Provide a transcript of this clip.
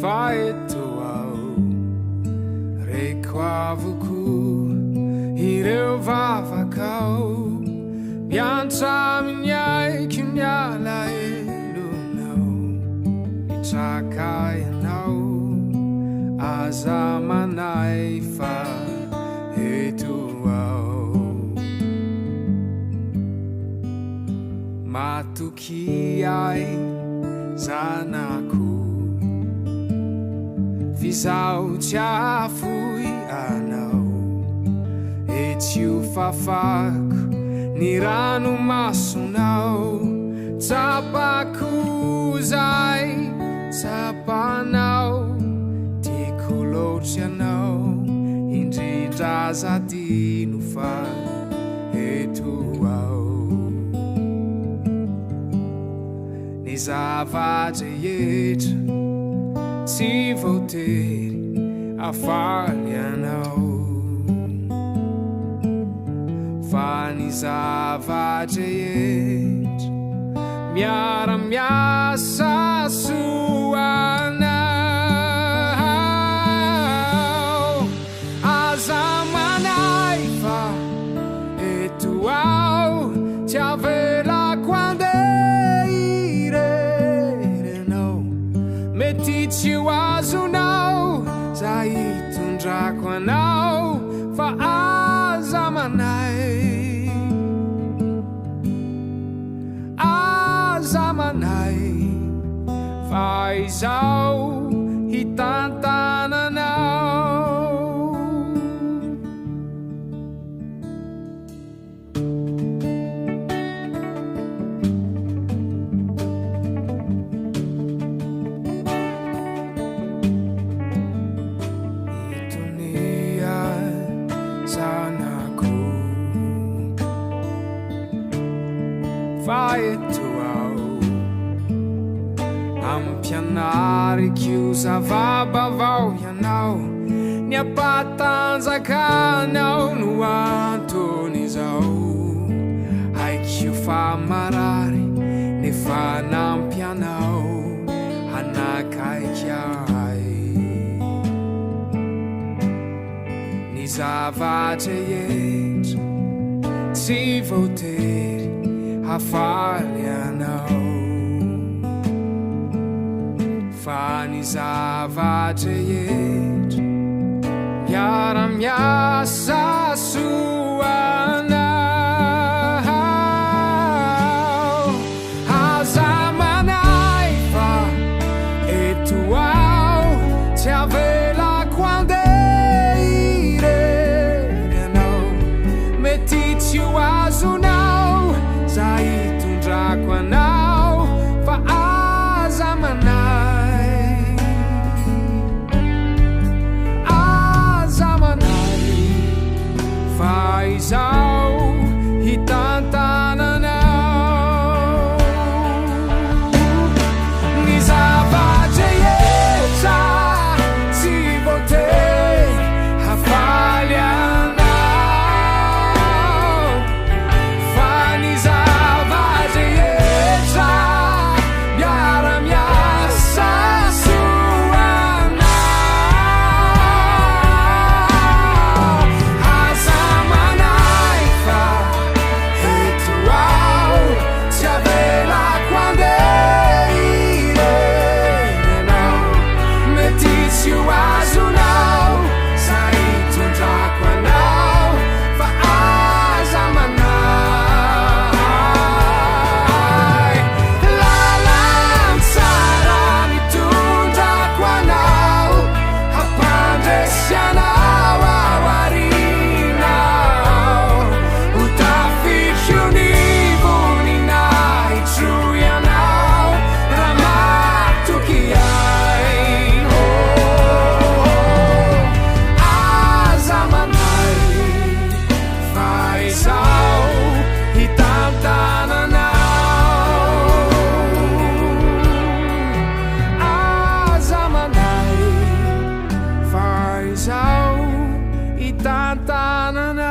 Fa eto aho, reko avokoa ireo vavakao, miantra amin'ny aiko ny alahelonao, mitraka ianao, aza manahy fa eto aho. Matokia ahy zanako, f'izaho tsy hahafoy anao, etsy ho fafako ny ranomasonao, tsapako izay tsapanao, tiako loatra ianao, indrindra aza adino fa eto aho. Ny zava-drehetra tsy voatery hafaly anao, fa ny zava-drehetra miara-miasa soa anao. Aza manahy fa eto aho, tsy avelako handeha irery ianao. Mety tsy ho azonao zay hitondrako anao, fa aza manahy, aza manahy fa izaho hitantana anao. Mitonia zanako, fa eto aho, ampianariko io zava-baovao ianao, ny hampatanjaka anao no anton'izao. Haiko fa marary nefa nampy anao hanakaiky ahy. Ny zava-drehetra tsy voatery hafaly anao, fa ny zava-drehetra miara-miasa soa anao. Aza manahy fa eto aho, tsy avelako handeha irery ianao. Mety tsy ho azonao zay hitondrako anao, fa aza manahy, aza manahy fa izaho hitantana anao. Ny zava-drehetra tsy voatery hafaly anao, fa ny zava-drehetra miara-miasa soa anao. Aza manahy fa eto aho, tsy avelako handeha irery ianao. Mety tsy ho azonao zay hitondrako anao, fa aza manahy. Lalan-tsara nitondrako anao, hampandresy anao ao aoriana ao. Ho tafiko ny voninahitro ianao, raha matoky ahy. Oh, aza manahy fa izaho hitantana anao. Aza manahy fa izaho hitantana anao.